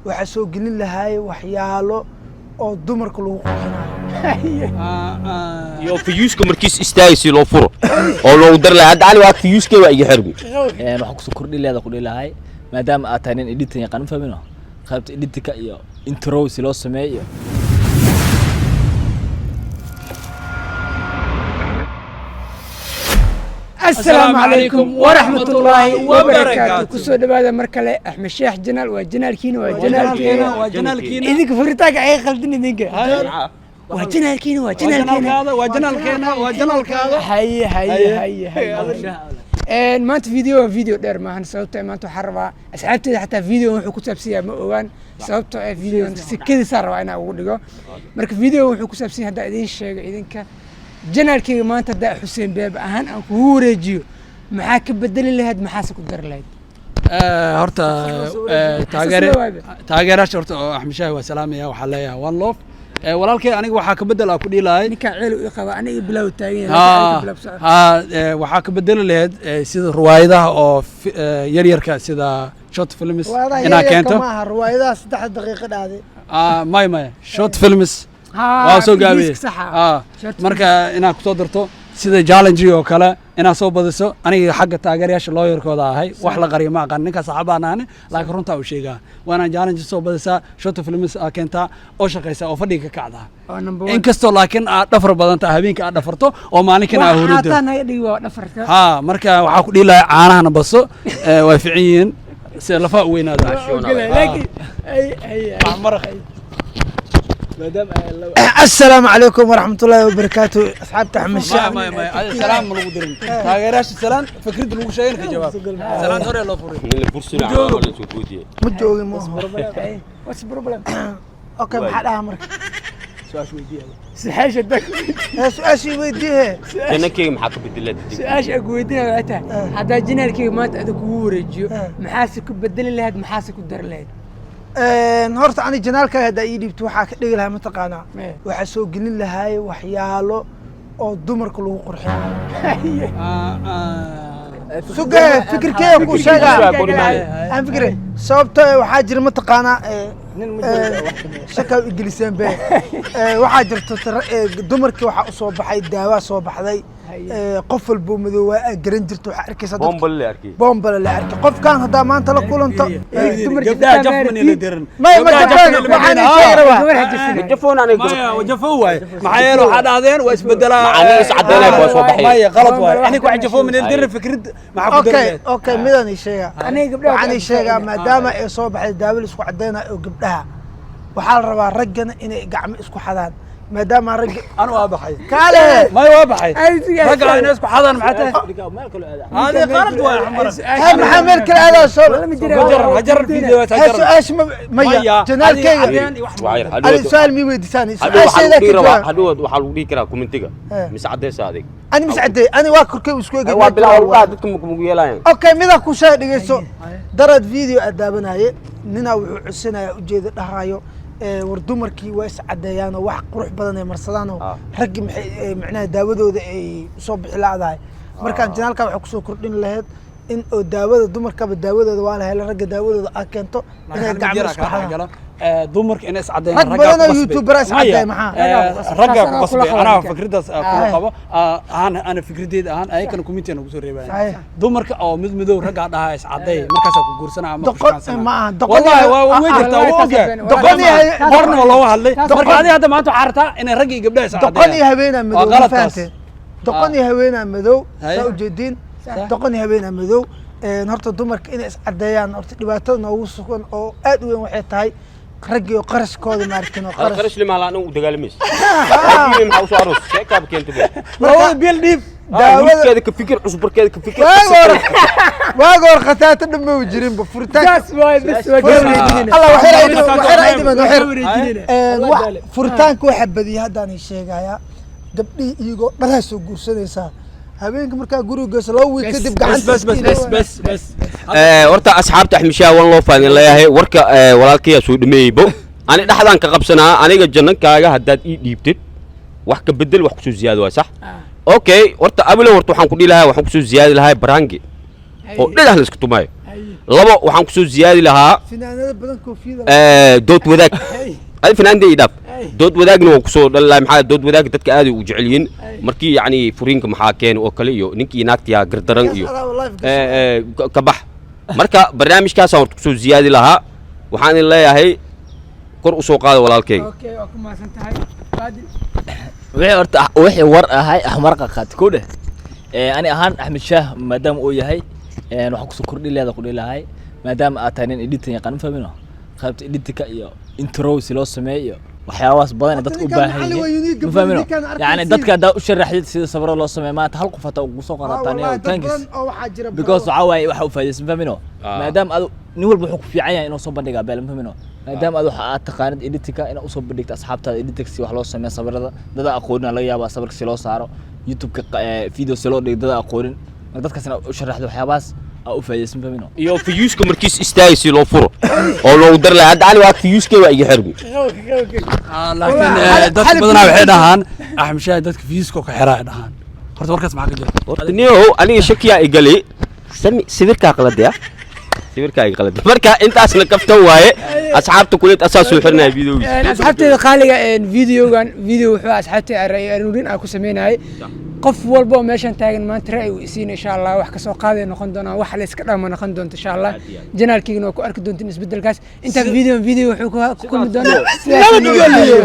Waxaa soo gelin lahaay waxyaalo oo dumarka lagu qurxinayo. Iyo fiyuuska markiis istaagay si loo furo oo loogu dari lahaa. Hadda cali waa fiyuuskee waa iga xirmi. Waxaan kusoo kordhi leeda ku dhihi lahay, maadaama aad tahay nin editing yaqaan, ma fahmino, qaybta editingka iyo intro si loo sameeyo iyo Asalaamu calaykum waraxmatullaahi wabarakaatu. Kusoo dhawaada mar kale Axmed Sheekh Janaal. Waa janaalkiina, waa janaalkeena. Waa janaalkiina. Idinka furitaanka ay khaldin idinka. Waa janaalkiina, waa janaalkeena. Waa janaalkeena, waa janaalkaada. Haye haye haye haye. Maanta video waa video dheer maahan, sababtoo ah maanta waxaan rabaa asxaabteeda xataa video wuxuu ku saabsan yahay ma ogaan, sababtoo ah video sikadiisaa rabaa inaan ugu dhigo. Marka video wuxuu ku saabsan yahay, haddaan idiin sheego idinka, janaalkeyga maanta haddaa Xuseen Beebe ahaan aan kugu wareejiyo, maxaa ka bedeli lahayd, maxaase ku dari lahayd? Horta taageeraasha horta oo Axmed Shaahi waa salaamaya, waxaa leeyahay one love. Walaalkay, aniga waxaa ka bedel aa ku dhihi lahay. Ninkaan ceel u qaba, aniga bilow taagan yahay. Ha, waxaa ka bedeli lahayd sida riwaayadaha oo yaryarka, sida short films inaa keento. Maaha riwaayadaha 3 daqiiqo dhaaday. Maya maya, short films waa soo gaabiyey. Marka inaad kusoo darto sida challenge oo kale inaad soo badiso. Aniga xagga taageerayaasha looyarkooda ahay, wax la qariyo ma aqaan, ninkaas saxaabaan ahane, laakiin runtaa uu sheegaa. Waa inaan challenge soo badisaa, short films aa keentaa oo shaqaysaa oo fadhiga ka kacdaa, inkastoo laakiin aad dhafar badan tahay, habeenka aad dhafarto oo maalinkan aad hurido. Ha, marka waxaa ku dhihi lahaa caanahana baso, way fiican yihiin sida lafaha u weynaada. Asalaamu calaykum waraxmatullaahi wabarakaatu, asxaabta Axmed Sheekh. Salaam ma lagu dirin taageerayaasha, salaan fikradda lagu sheegay ka jawaab, salaan hore loo furay. Ma joogin ma. Okay, maxaa dhahaa marka? Su-aasha dag. Su-aashii weydiihe. Janankeyga maxaa ka bedelaa? Su-aasha aan ku weydiinaya waxay tahay, haddaa janaalkeyga maanta ada kugu wareejiyo, maxaase ku bedeli lahayd, maxaase ku dari lahayd? Horta ani janaalkaaga haddaa ii dhiibto, waxaa ka dhigi lahaa, mataqaanaa, waxaa soo gelin lahaay waxyaalo oo dumarka lagu qurxinayo. Suge, fikirkeega ku sheegaa aan fikre, sababto waxaa jira, mataqaanaa, shakaa igeliseen be, waxaa jirto dumarkii waxaa usoo baxay daawaa soo baxday, qof walbo madow waa garan jirta, waxaa arkaysa bombale la arkay. Qofkan haddaa maanta la kulanto may ma jafaan, waxaan sheegi rabaa. Jafo waay, maxaa yeele waxaa dhahdeen waa isbedelaa. Maya, qalad waay. Aniga wax jafo min dirin, fikrad maxaa ku okay okay, midaan ii sheegaa, waxaan ii sheegaa, maadaama ay soo baxday daawo la isku cadaynayo oo gabdhaha, waxaa la rabaa raggana inay gacmo isku xadaan, maadaama ragga anu waa baxay. Kaale. May, waa baxay. Ragga inay isku xadaan maxaa tahay? Hadi qalad waay xamar. Ha, maxaa meel kale aadaa soo hajar video? Ha, su-aasha maya, janaalkeyga ani su-aal mi weydiisaan, su-aasheeda ka jawaab. Hadhow waxaa lagu dhihi karaa commentiga mise cadeysa adig. Ani mis cadey, ani waa korkay isku egay. Waa bilaa walaa, dadka mugu yeelayan. Okay, midaa ku sheeg, dhegeyso. Darad video aad daawanaye, ninaa wuxuu codsanaya, ujeeda dhahayo, war dumarkii waa is caddeeyaan oo wax qurux badan ay marsadaan oo raggii maxay macnaha daawadooda ay usoo bixi la'dahay. Markaan janaalka waxaa kusoo kordhin lahayd in oo daawada dumarkaba daawadooda waa la helo, ragga daawadooda aad keento, inay gacmo isku xadaan. Dumarka inay iscadeeyaan. Rag badan oo youtuber is cadeey, maxaa ragga ku qasbay? Anaa fikradaas kula qabo ahaan, ana fikradeyda ahaan, ayakana community nagu soo reebaya. Dumarka oo mid madow raggaa dhahaa iscadeey, markaasaa ku guursana ama doqon ma aha. Doqon wallahi waa way jirtaa, waa ogaa. Doqon iyo horna waa looga hadlay. Marka adiga hadda maanta waxaa rabtaa inay ragga iyo gabdhaha iscadeeyaan. Doqon iyo haweenaa madow, ma fahanteen? Doqon iyo haweenaa madow, saa ujeediin, doqon iyo haweenaa madow. Horta dumarka inay iscadeeyaan, horta dhibaatada noogu sugan oo aad u weyn waxay tahay raggii oo qarashkooda maarkin oo qarash qarash lima laan u dagaalamaysa maxaa usoo aroos sheekaaba keenta be. Labada bil dhiib. Daawada ka fikir, cusbarkeeda ka fikir. Waaga hor khataata dhan ma jirinba furitaanka. Allah, waxyar ay dhiman, waxyar furitaanka waxa badiyay haddaan sheegayaa, gabdhihii iyagoo dhalaa soo guursanaysaa, habeenka markaa guriga geyso 2 wiil kadib gacanta. Bas bas bas bas. Horta asxaabta Axmed Shaah wan loo faadin leeyahay. Warka walaalkayaa soo dhameeyeybo, ani dhexdaan ka qabsanaa. Aniga janankaaga haddaad ii dhiibtid, wax ka bedel, wax kusoo ziyaado waay, sax. Okay, horta abilow, horta waxaan ku dhihi lahaa, waxaan kusoo ziyaadi lahaa baraangi oo dhagax la isku tumaayo. Labo, waxaan kusoo ziyaadi lahaa Finaanado badan, koofiyada. Dood wadaag adi finaanda ii dhaaf. Dood wadaagna waan kusoo dhalin lahaa. Maxaa dood wadaag dadka aad ay u jecel yihiin markii yacni furiinka maxaa keena oo kale iyo ninkii naagtiyaa gardaran iyo ka bax. Marka barnaamijkaasaan horta kusoo ziyaadi lahaa. Waxaan idin leeyahay kor usoo qaada walaalkayga. Okay, waa ku mahadsan tahay, Baadil. Wixii horta wixii war ahay axmarqa qaat ko dheh. Ani ahaan Axmed Shaah maadaama uu yahay waxaan kusoo kordhi leeda ku dhihi lahay, maadaama aad tahay nin editing yaqaan, ma fahmino, qaybta editingka iyo intro si loo sameeyo iyo waxyaabahaas badan ee dadka u Ninkan baahan macallin waa yihiin, unique, ma fahmino. ninkan Yani arkaysiin. Dadka haddaa u sharaxdid sida sawiro loo sameeyo, maanta hal qof hataa ugu soo qorataan wallahi dad thanks badan oo waxaa jira because waxaa waaye waxa u faa'idaysan, ma fahmino. Ah. Maadaama adu nin walba wuxuu ku fiican yahay inuu soo bandhigaa beel, ma fahmino, maadaama adu waxa aad taqaanid editingka, inaad usoo bandhigto asxaabtaada editingka si wax loo sameeyo, sawirada dada aqoonin laga yaabaa sawirka si loo saaro, YouTube-ka video si loo dhigo dada aqoonin. Marka dadkaas inaad u sharaxdo waxyaabahaas aa u faa'idaysan, ma fahmino. Iyo fiyuuska markiis istaagay si loo furo oo loogu dar lahaa. Hadda ani waa fiyuuskay waa iga xirmi. Laakiin dadka badanaa waxay dhahaan Axmed Shaah dadka fiiska ka xiraa ay dhahaan. Horta warkaas maxaa ka jira? Horta niyow, aniga shakiyaa igali sami sawirkaa qaladaya, sawirkaa iga qalada. Marka intaasna kaftan waaye, asxaabta kuleed asaa soo xirnaya videogiisa. Asxaabteeda qaaliga, videogan video wuxuu asxaabtay ra'yi aruurin aan ku sameynayay. Qof walba oo meeshan taagan maanta ra'yi uu isiin, insha Allah wax kasoo qaaday noqon doonaa, wax la iska dhama noqon doonto insha Allah. Channelkiigana waa ku arki doontiin isbedelkaas. Intaan video video wuxuu ku kulmi doonaa sidaas. Nabadgelyo.